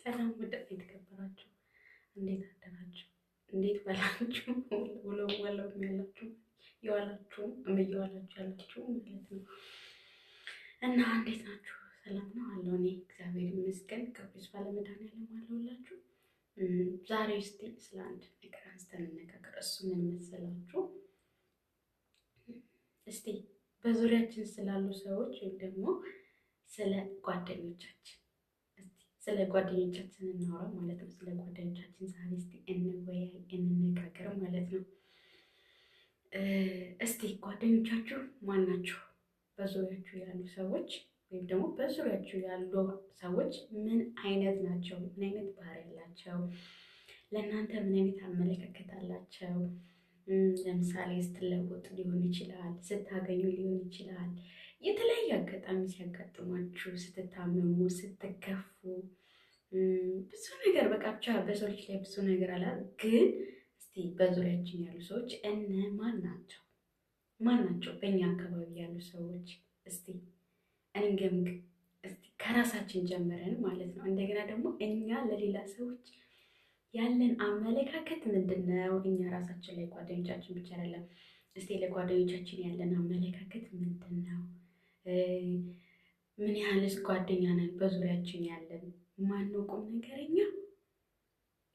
ሰላም ውድ የተከበራችሁ፣ እንዴት አደራችሁ? እንዴት ዋላችሁ? ውሎ ወለው ያላችሁ የዋላችሁም እየዋላችሁ ያላችሁ ማለት ነው። እና እንዴት ናችሁ? ሰላም ነው አለው። እኔ እግዚአብሔር ይመስገን ክብሩ ይስፋ ለመድኃኒዓለም አለሁላችሁ። ዛሬ እስቲ ስለ አንድ ነገር አንስተን እንነጋገር። እሱ ምን መሰላችሁ? እስቲ በዙሪያችን ስላሉ ሰዎች ወይም ደግሞ ስለ ጓደኞቻችን ስለ ጓደኞቻችን እናውራ ማለት ነው። ስለ ጓደኞቻችን ዛሬ እስቲ እንወያይ፣ እንነጋገር ማለት ነው። እስቲ ጓደኞቻችሁ ማን ናቸው? በዙሪያችሁ ያሉ ሰዎች ወይም ደግሞ በዙሪያችሁ ያሉ ሰዎች ምን አይነት ናቸው? ምን አይነት ባህሪ ያላቸው? ለእናንተ ምን አይነት አመለካከት አላቸው? ለምሳሌ ስትለወጡ ሊሆን ይችላል፣ ስታገኙ ሊሆን ይችላል፣ የተለያየ አጋጣሚ ሲያጋጥሟችሁ፣ ስትታመሙ፣ ስትከፉ፣ ብዙ ነገር በቃ ብቻ በሰው ልጅ ላይ ብዙ ነገር አለ። ግን እስቲ በዙሪያችን ያሉ ሰዎች እነማን ናቸው? ማን ናቸው? በእኛ አካባቢ ያሉ ሰዎች እስቲ እንገምግም። እስቲ ከራሳችን ጀምረን ማለት ነው። እንደገና ደግሞ እኛ ለሌላ ሰዎች ያለን አመለካከት ምንድን ነው? እኛ ራሳችን ላይ ጓደኞቻችን ብቻ አይደለም። እስቲ ለጓደኞቻችን ያለን አመለካከት ምንድን ነው? ምን ያህልስ ጓደኛ ነን? በዙሪያችን ያለን ማነው ቁም ነገረኛ?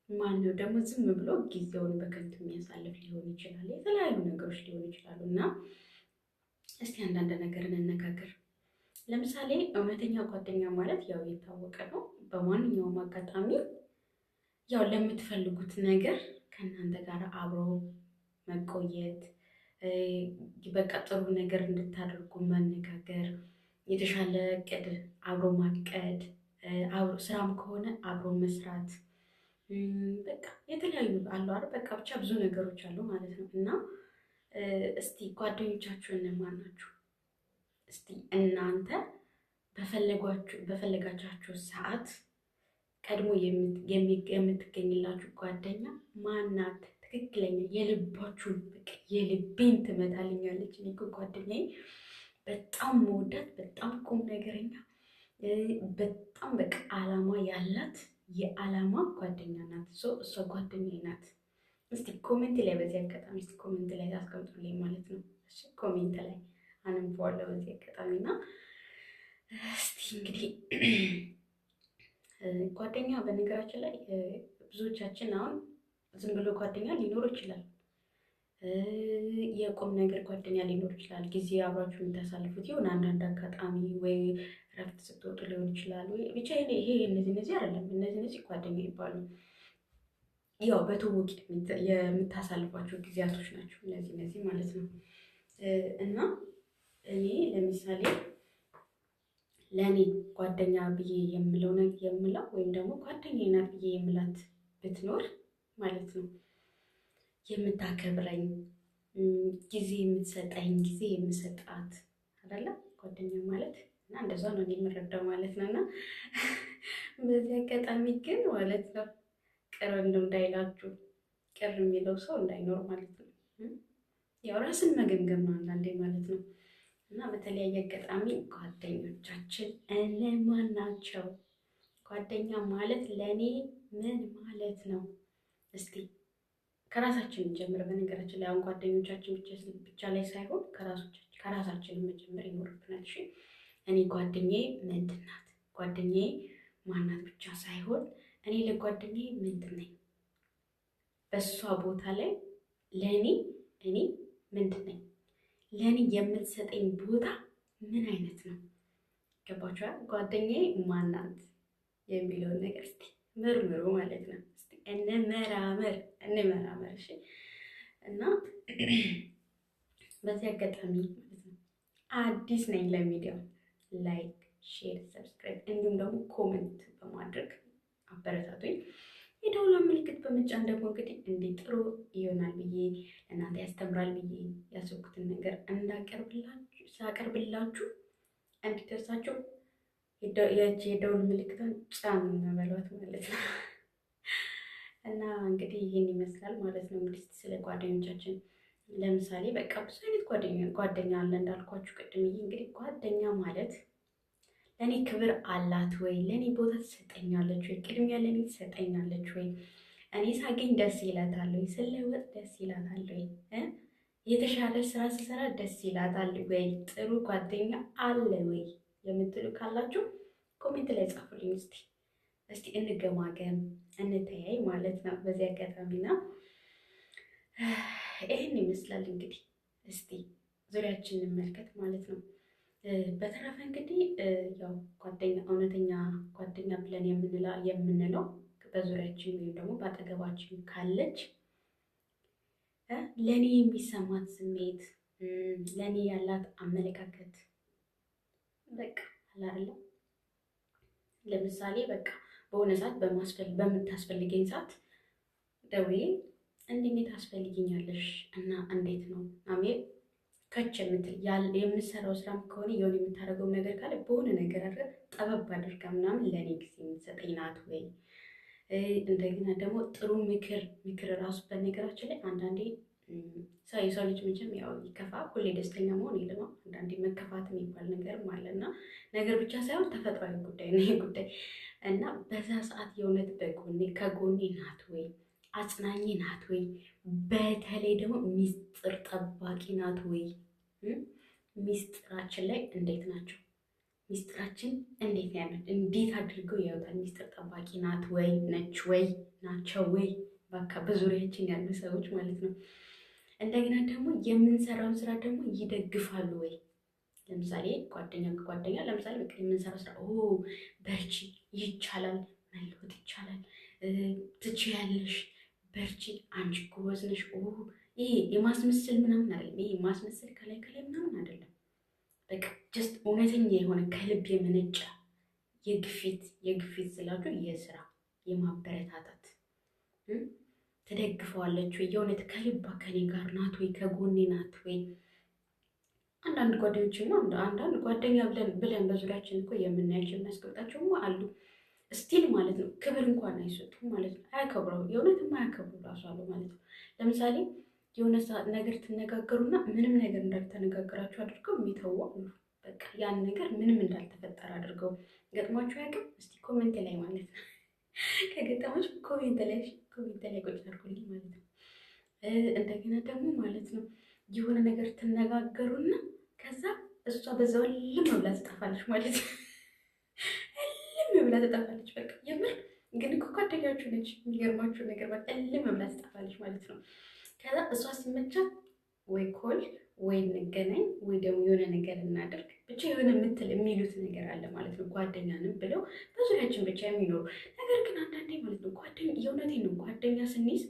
ማነው ደግሞ ዝም ብሎ ጊዜውን በከንቱ የሚያሳልፍ ሊሆን ይችላል። የተለያዩ ነገሮች ሊሆኑ ይችላሉ። እና እስቲ አንዳንድ ነገር እንነጋገር። ለምሳሌ እውነተኛ ጓደኛ ማለት ያው የታወቀ ነው። በማንኛውም አጋጣሚ ያው ለምትፈልጉት ነገር ከእናንተ ጋር አብሮ መቆየት፣ በቃ ጥሩ ነገር እንድታደርጉ መነጋገር፣ የተሻለ እቅድ አብሮ ማቀድ፣ አብሮ ስራም ከሆነ አብሮ መስራት፣ በቃ የተለያዩ አሉ አይደል? በቃ ብቻ ብዙ ነገሮች አሉ ማለት ነው። እና እስቲ ጓደኞቻችሁ እነማን ናችሁ? እስቲ እናንተ በፈለጋችሁ ሰዓት ቀድሞ የምትገኝላችሁ ጓደኛ ማናት? ትክክለኛ የልባችሁን በቃ የልቤን ትመታልኛለች። እኔ እኮ ጓደኛዬ በጣም መወዳት፣ በጣም ቁም ነገረኛ፣ በጣም በቃ አላማ ያላት የአላማ ጓደኛ ናት። እሷ ጓደኛዬ ናት። እስቲ comment ላይ በዚህ አጋጣሚ እስቲ comment ላይ ታስቀምጡልኝ ማለት ነው። እሺ comment ላይ አንብበዋለሁ በዚህ አጋጣሚ። እና እስቲ እንግዲህ ጓደኛ በነገራችን ላይ ብዙዎቻችን አሁን ዝም ብሎ ጓደኛ ሊኖር ይችላል። የቁም ነገር ጓደኛ ሊኖር ይችላል። ጊዜ አብራችሁ የምታሳልፉት የሆነ አንዳንድ አጋጣሚ ወይ እረፍት ስትወጡ ሊሆን ይችላል። ወይ ብቻ ይሄ እነዚህ እነዚህ አይደለም፣ እነዚህ እነዚህ ጓደኛ ይባሉ። ያው በትውውቅ የምታሳልፏቸው ጊዜያቶች ናቸው እነዚህ እነዚህ ማለት ነው። እና እኔ ለምሳሌ ለእኔ ጓደኛ ብዬ የምለው የምለው ወይም ደግሞ ጓደኛዬ ናት ብዬ የምላት ብትኖር ማለት ነው የምታከብረኝ፣ ጊዜ የምትሰጠኝ፣ ጊዜ የምሰጣት አይደለ ጓደኛ ማለት። እና እንደዛ ነው እኔ የምረዳው ማለት ነው። እና በዚህ አጋጣሚ ግን ማለት ነው ቅር እንዳይላችሁ፣ ቅር የሚለው ሰው እንዳይኖር ማለት ነው። ያው ራስን መገምገም ነው አንዳንዴ ማለት ነው። እና በተለያየ አጋጣሚ ጓደኞቻችን እነማን ናቸው? ጓደኛ ማለት ለእኔ ምን ማለት ነው? እስቲ ከራሳችን እንጀምር። በነገራችን ላይ አሁን ጓደኞቻችን ብቻ ላይ ሳይሆን ከራሳችን መጀመር ይኖርብናል። እሺ እኔ ጓደኛዬ ምንድን ናት? ጓደኛዬ ማናት ብቻ ሳይሆን እኔ ለጓደኛዬ ምንድን ነኝ? በእሷ ቦታ ላይ ለእኔ እኔ ምንድን ነኝ? ለእኔ የምትሰጠኝ ቦታ ምን አይነት ነው? ገባችኋል? ጓደኛዬ ማናት የሚለውን ነገር እስቲ ምርምሩ ማለት ነው። እስቲ እንመራመር እንመራመር። እሺ እና በዚህ አጋጣሚ ማለት ነው አዲስ ነኝ ለሚዲያው like፣ share፣ subscribe እንዲሁም ደግሞ comment በማድረግ አበረታቱኝ። የደውሏን ምልክት በመጫን ደግሞ እንግዲህ እንዲህ ጥሩ ይሆናል ብዬ ለእናንተ ያስተምራል ብዬ ያሰብኩትን ነገር እንዳቀርብላችሁ ሳቀርብላችሁ እንዲደርሳችሁ የደውል ምልክቷን ጫን በሏት ማለት ነው። እና እንግዲህ ይህን ይመስላል ማለት ነው። እንግዲህ ስለ ጓደኞቻችን ለምሳሌ በቃ ብዙ አይነት ጓደኛ አለ እንዳልኳችሁ ቅድም። ይሄ እንግዲህ ጓደኛ ማለት ለእኔ ክብር አላት ወይ? ለእኔ ቦታ ትሰጠኛለች ወይ? ቅድሚያ ለእኔ ትሰጠኛለች ወይ? እኔ ሳገኝ ደስ ይላታል ወይ? ስለወጥ ደስ ይላታል ወይ? የተሻለ ስራ ስሰራ ደስ ይላታል ወይ? ጥሩ ጓደኛ አለ ወይ የምትሉ ካላችሁ comment ላይ ጻፉልኝ። እስቲ እንገማገም፣ እንተያይ ማለት ነው። በዚህ አጋጣሚና ይህን ይመስላል እንግዲህ። እስቲ ዙሪያችን እንመልከት ማለት ነው። በተረፈ እንግዲህ ያው ጓደኛ፣ እውነተኛ ጓደኛ ብለን የምንለው በዙሪያችን ወይም ደግሞ በአጠገባችን ካለች ለእኔ የሚሰማት ስሜት፣ ለእኔ ያላት አመለካከት በቃ አለ አይደለ? ለምሳሌ በቃ በሆነ ሰዓት በምታስፈልገኝ ሰዓት ደውዬ እንዴት ታስፈልጊኛለሽ እና እንዴት ነው አሜ ከች የምትል፣ የምሰራው ስራም ከሆነ የሆነ የምታደርገው ነገር ካለ በሆነ ነገር አድርጋ ጠበብ አድርጋ ምናምን ለእኔ ጊዜ የምትሰጠኝ ናት ወይ? እንደገና ደግሞ ጥሩ ምክር ራሱ፣ በነገራችን ላይ አንዳንዴ ሰው የሰው ልጅ መቼም ያው ይከፋ፣ ሁሌ ደስተኛ መሆን የለም። አንዳንዴ መከፋት የሚባል ነገርም አለ እና ነገር ብቻ ሳይሆን ተፈጥሯዊ ጉዳይ ነው ይሄ ጉዳይ። እና በዛ ሰዓት የእውነት በጎኔ ከጎኔ ናት ወይ? አጽናኝ ናት ወይ? በተለይ ደግሞ ሚስጥር ጠባቂ ናት ወይ? ሚስጥራችን ላይ እንዴት ናቸው? ሚስጥራችን እንዴት ያለ እንዴት አድርገው ያዩታል? ሚስጥር ጠባቂ ናት ወይ? ነች ወይ? ናቸው ወይ? በቃ በዙሪያችን ያሉ ሰዎች ማለት ነው። እንደገና ደግሞ የምንሰራውን ስራ ደግሞ ይደግፋሉ ወይ? ለምሳሌ ጓደኛ ከጓደኛ ለምሳሌ በቃ የምንሰራው ስራ ኦ በርቺ፣ ይቻላል፣ መለወጥ ይቻላል፣ ትችያለሽ፣ በርቺ፣ አንቺ ጎበዝ ነሽ። ኦ ይሄ የማስመሰል ምናምን አይደለም። ይሄ የማስመሰል ከላይ ከላይ ምናምን አይደለም። በቃ just እውነተኛ የሆነ ከልብ የመነጨ የግፊት ስላችሁ የስራ የማበረታታት ትደግፈዋለች ወይ? የእውነት ከልባ ከኔ ጋር ናት ወይ? ከጎኔ ናት ወይ? አንዳንድ ጓደኞችማ፣ አንዳንድ ጓደኛ ብለን በዙሪያችን እኮ የምናያቸው የምናስቀምጣቸውማ አሉ። Still ማለት ነው ክብር እንኳን አይሰጡም ማለት ነው። አያከብረው፣ የእውነት የማያከብሩ ራሱ አሉ ማለት ነው። ለምሳሌ የሆነ ነገር ትነጋገሩና ምንም ነገር እንዳልተነጋገራችሁ አድርገው የሚተዉ አሉ። በቃ ያን ነገር ምንም እንዳልተፈጠረ አድርገው። ገጥሟችሁ አያውቅም? እስቲ comment ላይ ማለት ነው፣ ከገጠማችሁ comment ላይ ቁጭ አድርጉልኝ ማለት ነው። እንደገና ደግሞ ማለት ነው የሆነ ነገር ትነጋገሩና ከዛ እሷ በዛው እልም ብላ ትጠፋለች ማለት ነው። እልም ብላ ትጠፋለች። በቃ የምር ግን እኮ ጓደኛችሁ ነች። የሚገርማችሁ ነገር በቃ እልም ብላ ትጠፋለች ማለት ነው። ከዛ እሷ ሲመቻት ወይ call ወይ እንገናኝ ወይ ደግሞ የሆነ ነገር እናድርግ፣ ብቻ የሆነ የምትል የሚሉት ነገር አለ ማለት ነው። ጓደኛንም ብለው በዙሪያችን ብቻ የሚኖሩ። ነገር ግን አንዳንዴ ማለት ነው ጓደኛ፣ የእውነቴን ነው፣ ጓደኛ ስንይዝ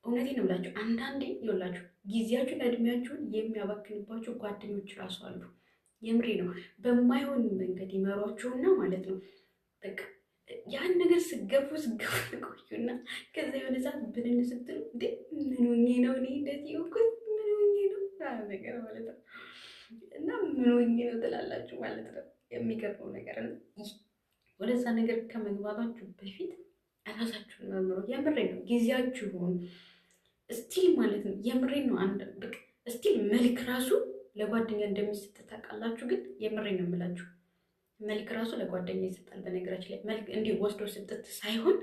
እውነቴን ነው ብላችሁ አንዳንዴ ይኸውላችሁ ጊዜያችሁን እድሜያችሁን የሚያባክንባችሁ ጓደኞች ራሱ አሉ። የምሬ ነው። በማይሆን መንገድ ይመሯችሁና ማለት ነው በቃ ያን ነገር ስገፉ ስገፉ ቆዩና ከዛ የሆነ ሰዓት ብንን ስትሉ እንዴ ምን ሆኜ ነው እኔ እንደዚህ የሆንኩት፣ ምን ሆኜ ነው ነገር ማለት ነው። እና ምን ሆኜ ነው ትላላችሁ ማለት ነው። የሚገርመው ነገር ወደዛ ነገር ከመግባታችሁ በፊት ራሳችሁን መርምሩ። የምሬ ነው። ጊዜያችሁን still ማለት ነው፣ የምሬ ነው። አንድ በቃ still መልክ ራሱ ለጓደኛ እንደሚሰጥ ታውቃላችሁ። ግን የምሬ ነው የምላችሁ መልክ ራሱ ለጓደኛ ይሰጣል። በነገራችን ላይ መልክ እንዲህ ወስዶ ስጥት ሳይሆን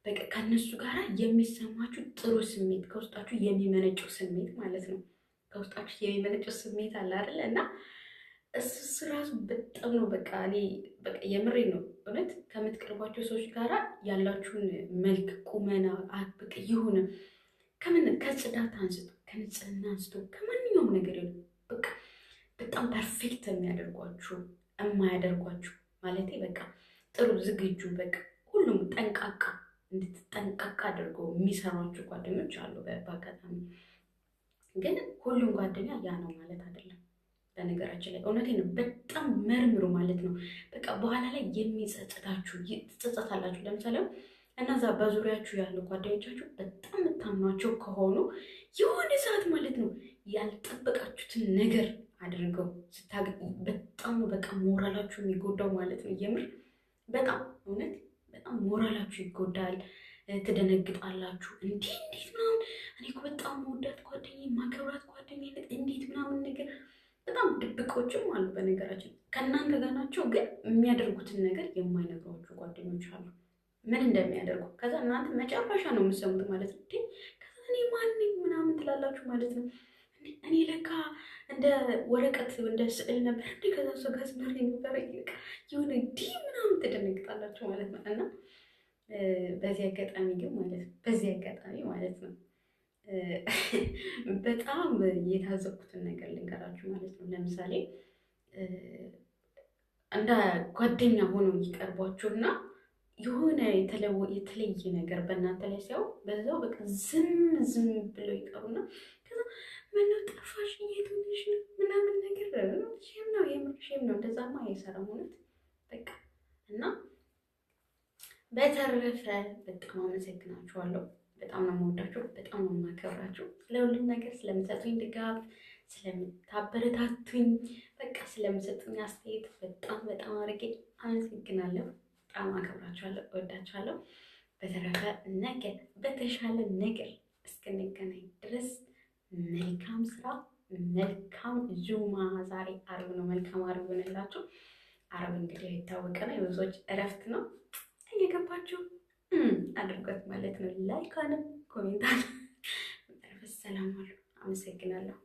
በቃ ከእነሱ ጋር የሚሰማችሁ ጥሩ ስሜት፣ ከውስጣችሁ የሚመነጨው ስሜት ማለት ነው። ከውስጣችሁ የሚመነጨው ስሜት አለ አይደለ? እና እሱ ራሱ በጣም ነው በቃ እኔ በቃ የምሬ ነው እውነት ከምትቀርቧቸው ሰዎች ጋራ ያላችሁን መልክ፣ ቁመና፣ በቃ የሆነ ከምን ከጽዳት አንስቶ፣ ከንጽህና አንስቶ፣ ከማንኛውም ነገር በቃ በጣም perfect የሚያደርጓችሁ፣ የማያደርጓችሁ ማለት በቃ ጥሩ ዝግጁ በቃ ሁሉም ጠንቃቃ እንድትጠንቃቃ አድርገው የሚሰሯችሁ ጓደኞች አሉ። በአጋጣሚ ግን ሁሉም ጓደኛ ያ ነው ማለት አይደለም። በነገራችን ላይ እውነቴን ነው። በጣም መርምሩ ማለት ነው። በቃ በኋላ ላይ የሚጸጽታችሁ ትጸጸታላችሁ። ለምሳሌ እነዛ በዙሪያችሁ ያሉ ጓደኞቻችሁ በጣም የምታምኗቸው ከሆኑ የሆነ ሰዓት ማለት ነው ያልጠበቃችሁትን ነገር አድርገው በጣም ነው በቃ ሞራላችሁ የሚጎዳው ማለት ነው። የምር በጣም እውነት በጣም ሞራላችሁ ይጎዳል። ትደነግጣላችሁ። እንዲህ እንዴት ምናምን እኔ እኮ በጣም መወዳት ጓደኛዬ፣ ማከብራት ጓደኛዬ እንዴት ምናምን ነገር በጣም ድብቆችም አሉ። በነገራችን ከእናንተ ጋር ናቸው፣ ግን የሚያደርጉትን ነገር የማይነግሯችሁ ጓደኞች አሉ፣ ምን እንደሚያደርጉ። ከዛ እናንተ መጨረሻ ነው የምሰሙት ማለት ነው። ከዛ እኔ ማንኝ ምናምን ትላላችሁ ማለት ነው። እኔ ለካ እንደ ወረቀት እንደ ስዕል ነበር እንደ ከዛ ሰው ጋር ስኖር የነበረ የሆነ ዲ ምናምን ትደነግጣላችሁ ማለት ነው። እና በዚህ አጋጣሚ ግን ማለት ነው፣ በዚህ አጋጣሚ ማለት ነው፣ በጣም የታዘብኩትን ነገር ልንገራችሁ ማለት ነው። ለምሳሌ እንደ ጓደኛ ሆነው ይቀርቧችሁና የሆነ የተለየ ነገር በእናንተ ላይ ሲያው በዛው በቃ ዝም ዝም ብለው ይቀሩና ከዛ ምነው ጠፋሽ፣ የት ሆነሽ ነው ምናምን ነገር። Shame ነው፣ የምር shame ነው። እንደዛማ አይሰራም እውነት በቃ። እና በተረፈ በጣም አመሰግናችኋለሁ። በጣም ነው የምወዳችሁ፣ በጣም ነው የማከብራችሁ። ስለሁሉም ነገር ስለምሰጡኝ ድጋፍ፣ ስለምታበረታቱኝ፣ በቃ ስለምሰጡኝ አስተያየት በጣም በጣም አድርጌ አመሰግናለሁ። በጣም አከብራችኋለሁ፣ እወዳችኋለሁ። በተረፈ ነገ በተሻለ ነገር እስክንገናኝ ድረስ መልካም ስራ፣ መልካም ጁማ። ዛሬ አርብ ነው። መልካም አርብ ይሆንላችሁ። አርብ እንግዲህ የታወቀ ነው፣ የብዙዎች እረፍት ነው። እየገባችሁ አድርጎት ማለት ነው። Like ኳንም comment። ሰላም አሉ። አመሰግናለሁ።